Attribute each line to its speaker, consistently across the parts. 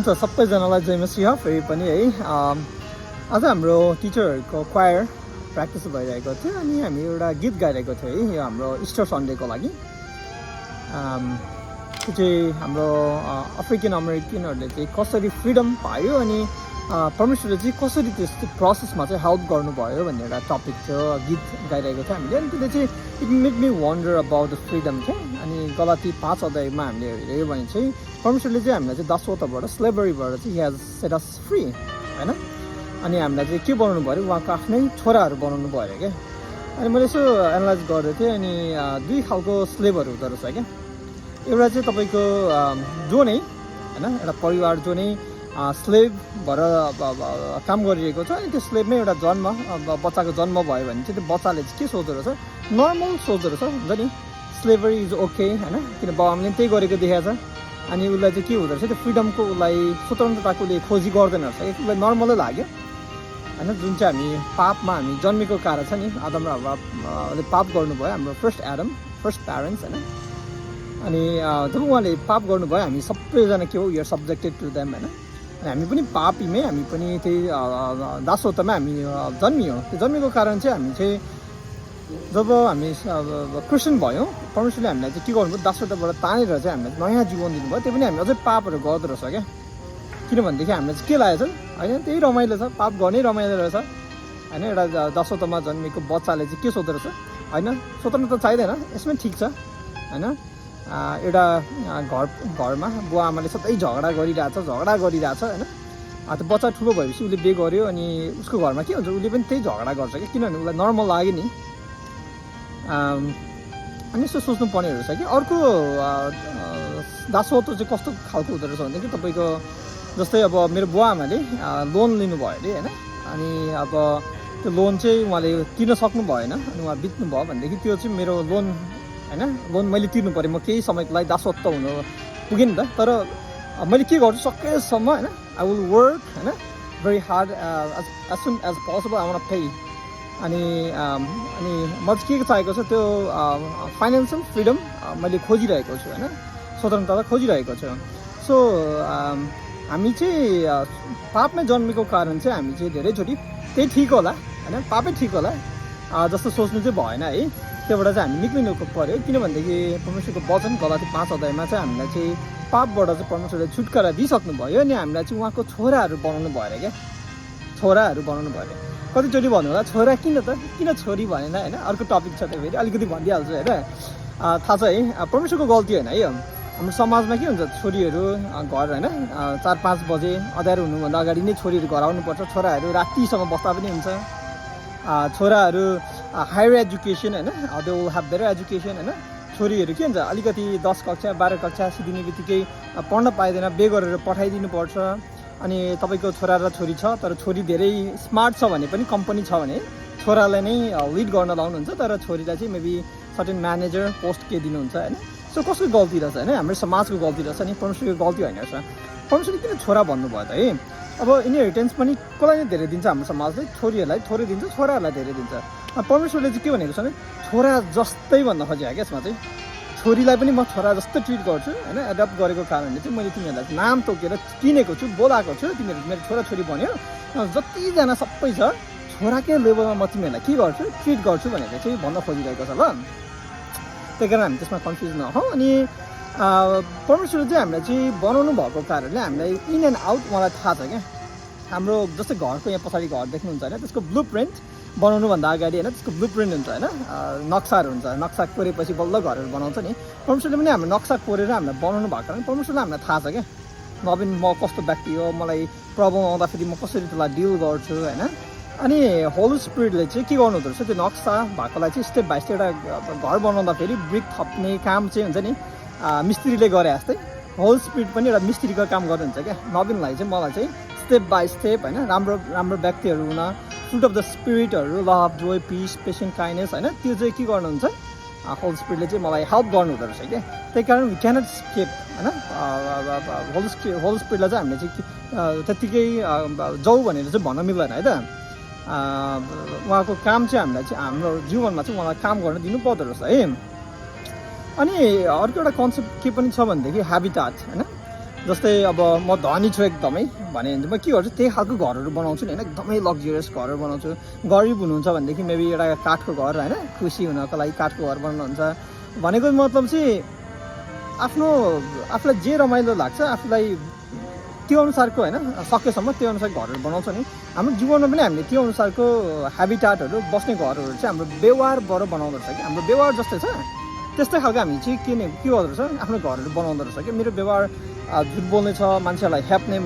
Speaker 1: सबैजनालाई जय मसिह फेरि पनि है आज हाम्रो टिचरहरूको क्वायर प्र्याक्टिस भइरहेको थियो अनि हामी एउटा गीत गाइरहेको थियो है यो हाम्रो इस्टर सन्डेको लागि त्यो चाहिँ हाम्रो अफ्रिकन अमेरिकनहरूले चाहिँ कसरी फ्रिडम पायो अनि परमेश्वरले चाहिँ कसरी त्यस्तो प्रोसेसमा चाहिँ हेल्प गर्नुभयो भन्ने एउटा टपिक थियो गीत गाइरहेको थियो हामीले अनि त्यसले चाहिँ it make me wonder about the freedom चाहिँ अनि गलाती 5 अध्यायमा हामीले हेऱ्यो भने चाहिँ परमेश्वरले चाहिँ हामीलाई चाहिँ दासत्वबाट स्लेभरीबाट चाहिँ he has set us free होइन अनि हामीलाई चाहिँ के बनाउनु भयो उहाँको आफ्नै छोराहरू बनाउनु भयो क्या अनि मैले यसो एनालाइज गर्दै थिएँ अनि दुई खालको स्लेभहरू हुँदो रहेछ क्या एउटा चाहिँ तपाईँको जो नै होइन एउटा परिवार जो नै स्लेभ भएर काम गरिरहेको छ अनि त्यो स्लेभमै एउटा जन्म बच्चाको जन्म भयो भने चाहिँ त्यो बच्चाले चाहिँ के सोच्दो रहेछ नर्मल सोच्दो रहेछ हुन्छ नि स्लेभरी इज ओके होइन किन बाबुआमाले त्यही गरेको देखाएको छ अनि उसलाई चाहिँ के हुँदो रहेछ त्यो फ्रिडमको उसलाई स्वतन्त्रताको उसले खोजी गर्दैन रहेछ उसलाई नर्मलै लाग्यो होइन जुन चाहिँ हामी पापमा हामी जन्मेको कारण छ नि आदम र हव्वाले पाप गर्नुभयो हाम्रो फर्स्ट प्यारेन्ट्स होइन अनि जब उहाँले पाप गर्नुभयो हामी सबैजना के हो यो सब्जेक्टेड टु देम होइन हामी पनि पापीमै हामी पनि त्यही दासत्वमा हामी जन्मियौँ त्यो जन्मेको कारण चाहिँ हामी चाहिँ जब हामी क्रिस्चियन भयौँ परमेश्वरले हामीलाई चाहिँ के गर्नुभयो दासत्वबाट तानेर चाहिँ हामीलाई नयाँ जीवन दिनुभयो त्यो पनि हामी अझै पापहरू गर्दो रहेछ क्या किनभनेदेखि हामीलाई चाहिँ के लागेको छ होइन त्यही रमाइलो छ पाप गर्नै रमाइलो रहेछ होइन एउटा दासत्वमा जन्मेको बच्चाले चाहिँ के सोध्दो रहेछ होइन स्वतन्त्र त चाहिँदैन यसमै ठिक छ होइन एउटा घरमा बुवा आमाले सधैँ झगडा गरिरहेछ होइन त्यो बच्चा ठुलो भएपछि उसले बिहे गर्यो अनि उसको घरमा के हुन्छ उसले पनि त्यही झगडा गर्छ कि किनभने उसलाई नर्मल लाग्यो नि अनि यस्तो सोच्नुपर्ने रहेछ कि अर्को दासत्व चाहिँ कस्तो खालको हुँदो रहेछ भनेदेखि तपाईँको जस्तै अब मेरो बुवा आमाले लोन लिनुभयो अरे होइन अनि अब त्यो लोन चाहिँ उहाँले तिर्न सक्नु भएन अनि उहाँ बित्नु भयो भनेदेखि त्यो चाहिँ मेरो लोन होइन लोन मैले तिर्नु पऱ्यो म केही समयको लागि दासत्व हुनु पुगेँ नि त तर मैले के गर्छु सकेसम्म होइन आई विल वर्क होइन very hard as soon as possible I want pay अनि म चाहिँ के चाहेको छ त्यो फाइनेन्सियल फ्रिडम मैले खोजिरहेको छु होइन स्वतन्त्रता खोजिरहेको छु सो हामी चाहिँ पापमै जन्मेको कारण चाहिँ हामी चाहिँ धेरैचोटि त्यही ठिक होला होइन पापै ठिक होला जस्तो सोच्नु चाहिँ भएन है त्योबाट चाहिँ हामी निक्लिनु पऱ्यो किनभनेदेखि परमेश्वरको वचन गलाती 5 अध्यायमा चाहिँ हामीलाई चाहिँ पापबाट चाहिँ परमेश्वरले छुटकारा दिइसक्नु भयो अनि हामीलाई चाहिँ उहाँको छोराहरू बनाउनु भयो अरे क्या छोराहरू बनाउनु भयो अरे कतिचोटि भन्नु होला छोरा किन छोरी भनेन होइन अर्को टपिक छ त्यो फेरि अलिकति भनिदिइहाल्छु होइन थाहा छ है परमेश्वरको गल्ती होइन है हाम्रो समाजमा के हुन्छ छोरीहरू घर होइन 4-5 बजे अँध्यारो हुनुभन्दा अगाडि नै छोरीहरू घर आउनुपर्छ छोराहरू रातिसम्म बस्दा पनि हुन्छ छोराहरू हायर एजुकेसन होइन they will have better education होइन छोरीहरू के हुन्छ अलिकति 10 कक्षा 12 कक्षा सिद्धिने बित्तिकै पढ्न पाइँदैन बिहे गरेर पठाइदिनुपर्छ अनि तपाईँको छोरा र छोरी छ तर छोरी धेरै स्मार्ट छ भने पनि कम्पनी छ भने छोरालाई नै लिड गर्न लाउनुहुन्छ तर छोरीलाई चाहिँ मेबी सर्टेन म्यानेजर पोस्ट के दिनुहुन्छ होइन सो कसको गल्ती रहेछ होइन हाम्रो समाजको गल्ती रहेछ नि परमेश्वरको गल्ती होइन रहेछ परमेश्वरले किन छोरा भन्नुभयो त है अब इनहेरिटेन्स पनि कसलाई नै धेरै दिन्छ हाम्रो समाजले छोरीहरूलाई थोरै दिन्छ छोराहरूलाई धेरै दिन्छ परमेश्वरले चाहिँ के भनेको छ भने छोरा जस्तै भन्न खोजेको क्या यसमा चाहिँ छोरीलाई पनि म छोरा जस्तो ट्रिट गर्छु होइन एडप्ट गरेको कारणले चाहिँ मैले तिमीहरूलाई नाम तोकेर किनेको छु बोलाएको छु तिमीहरू मेरो छोराछोरी भन्यो जतिजना सबै छ छोराकै लेभलमा म तिमीहरूलाई के गर्छु ट्रिट गर्छु भनेर चाहिँ भन्न खोजिरहेको छ ल त्यही कारण हामी त्यसमा कन्फ्युज नहौँ अनि परमेश्वरले चाहिँ हामीलाई चाहिँ बनाउनु भएको कारणले हामीलाई इन एन्ड आउट मलाई थाहा छ क्या हाम्रो जस्तै घरको यहाँ पछाडि घर देख्नुहुन्छ होइन त्यसको ब्लु प्रिन्ट बनाउनुभन्दा अगाडि होइन त्यसको ब्लु प्रिन्ट हुन्छ होइन नक्साहरू हुन्छ नक्सा कोरेपछि बल्ल घरहरू बनाउँछ नि परमेश्वरले पनि हाम्रो नक्सा कोरेर हामीलाई बनाउनु भएको कारण परमेश्वरले हामीलाई थाहा छ क्या नबिन म कस्तो व्यक्ति हो मलाई प्रब्लम आउँदाखेरि म कसरी त्यसलाई डिल गर्छु होइन अनि होल स्पिरिटले चाहिँ के गर्नु हुँदो रहेछ त्यो नक्सा भएकोलाई चाहिँ स्टेप बाई स्टेप एउटा घर बनाउँदाखेरि ब्रिक थप्ने काम चाहिँ हुन्छ नि मिस्त्रीले गरे जस्तै होल स्पिरिट पनि एउटा मिस्त्रीको काम गर्नुहुन्छ क्या नबिनलाई चाहिँ मलाई चाहिँ स्टेप बाई स्टेप होइन राम्रो राम्रो व्यक्तिहरू हुन फ्रुट अफ द स्पिरिटहरू love joy peace patient kindness होइन त्यो चाहिँ के गर्नुहुन्छ होल स्पिरिटले चाहिँ मलाई हेल्प गर्नु हुँदो रहेछ क्या त्यही कारण वी क्यानट स्केप होइन होल स्पिरिटलाई चाहिँ हामीले चाहिँ त्यत्तिकै जाऊ भनेर चाहिँ भन्न मिल्दैन है त उहाँको काम चाहिँ हामीलाई चाहिँ हाम्रो जीवनमा चाहिँ उहाँलाई काम गर्न दिनु पर्दो रहेछ है अनि अर्को एउटा कन्सेप्ट के पनि छ भनेदेखि ह्याबिटाट होइन जस्तै अब म धनी छु एकदमै भने म के गर्छु त्यही खालको घरहरू बनाउँछु नि होइन एकदमै लग्जरियस घरहरू बनाउँछु गरिब हुनुहुन्छ भनेदेखि मेबी एउटा काठको घर होइन खुसी हुनको लागि काठको घर बनाउनुहुन्छ भनेको मतलब चाहिँ आफूलाई जे रमाइलो लाग्छ आफूलाई त्यो अनुसारको होइन सकेसम्म त्यो अनुसार घरहरू बनाउँछ नि हाम्रो जीवनमा पनि हामीले त्यो अनुसारको ह्याबिटाटहरू बस्ने घरहरू चाहिँ हाम्रो व्यवहारबाट बनाउँदो रहेछ कि हाम्रो व्यवहार जस्तै छ त्यस्तै खालको हामी चाहिँ के गर्दो रहेछ आफ्नो घरहरू बनाउँदो रहेछ कि मेरो व्यवहार झुट बोल्ने छ मान्छेलाई हेप्ने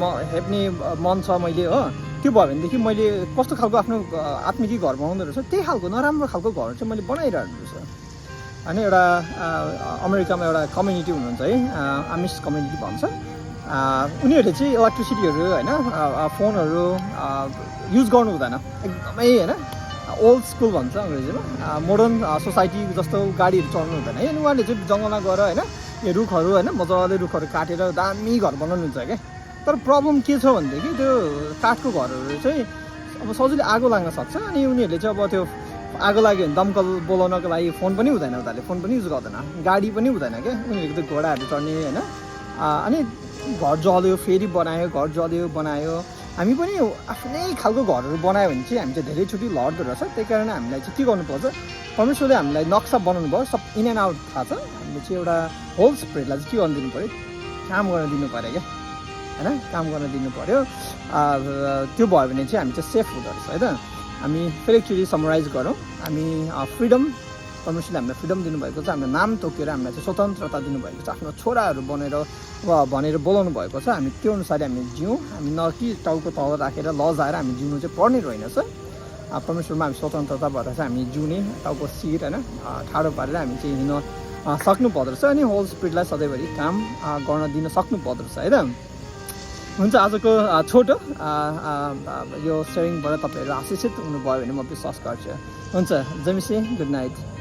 Speaker 1: मन छ मैले हो त्यो भयो भनेदेखि मैले कस्तो खालको आफ्नो आत्मिकी घर बनाउँदो रहेछ त्यही खालको नराम्रो खालको घर चाहिँ मैले बनाइरहेको रहेछ होइन एउटा अमेरिकामा एउटा कम्युनिटी हुनुहुन्छ है आमिस कम्युनिटी भन्छ उनीहरूले चाहिँ इलेक्ट्रिसिटीहरू होइन फोनहरू युज गर्नु हुँदैन एकदमै होइन ओल्ड स्कुल भन्छ अङ्ग्रेजीमा मोडर्न सोसाइटी जस्तो गाडीहरू चलाउनु हुँदैन है अनि उहाँले चाहिँ जङ्गलमा गएर होइन यो रुखहरू होइन मजाले रुखहरू काटेर दामी घर बनाउनुहुन्छ क्या तर प्रब्लम के छ भनेदेखि त्यो काठको घरहरू चाहिँ अब सजिलै आगो लाग्न सक्छ अनि उनीहरूले चाहिँ अब त्यो आगो लाग्यो भने दमकल बोलाउनको लागि फोन पनि हुँदैन उनीहरूले फोन पनि युज गर्दैन गाडी पनि हुँदैन क्या उनीहरूको त्यो घोडाहरू चढ्ने होइन अनि घर जल्यो फेरि बनायो घर जल्यो बनायो हामी पनि आफ्नै खालको घरहरू बनायो भने चाहिँ हामी चाहिँ धेरैचोटि लड्दो रहेछ त्यही कारण हामीलाई चाहिँ के गर्नुपर्छ परमेश्वरले हामीलाई नक्सा बनाउनु भयो सब इन एन्ड आउट थाहा छ हामीले चाहिँ एउटा होल स्प्रेडलाई चाहिँ के गर्न दिनु पऱ्यो काम गर्न दिनु पऱ्यो क्या होइन काम गर्न दिनु पऱ्यो त्यो भयो भने चाहिँ हामी चाहिँ सेफ हुँदो रहेछ है त हामी फेरि एकचोटि समराइज गरौँ हामी फ्रिडम परमेश्वरले हामीलाई फ्रिडम दिनुभएको छ हामीलाई नाम तोकेर हामीलाई चाहिँ स्वतन्त्रता दिनुभएको छ आफ्नो छोराहरू भनेर बोलाउनु भएको छ हामी त्यो अनुसारले हामी जिउँ हामी न कि टाउको तल राखेर लजाएर हामी जिउनु चाहिँ पर्ने रहेनछ परमेश्वरमा हामी स्वतन्त्रता भएर चाहिँ हामी जिउने टाउको सिट होइन ठाडो पारेर हामी चाहिँ हिँड्न सक्नु पर्दो रहेछ अनि होल स्पिडलाई सधैँभरि काम गर्न दिन सक्नु पर्दो रहेछ है त हुन्छ आजको छोटो यो सेयरिङबाट तपाईँहरू आशिषित हुनुभयो भने म विश्वास गर्छु हुन्छ जमिसे गुड नाइट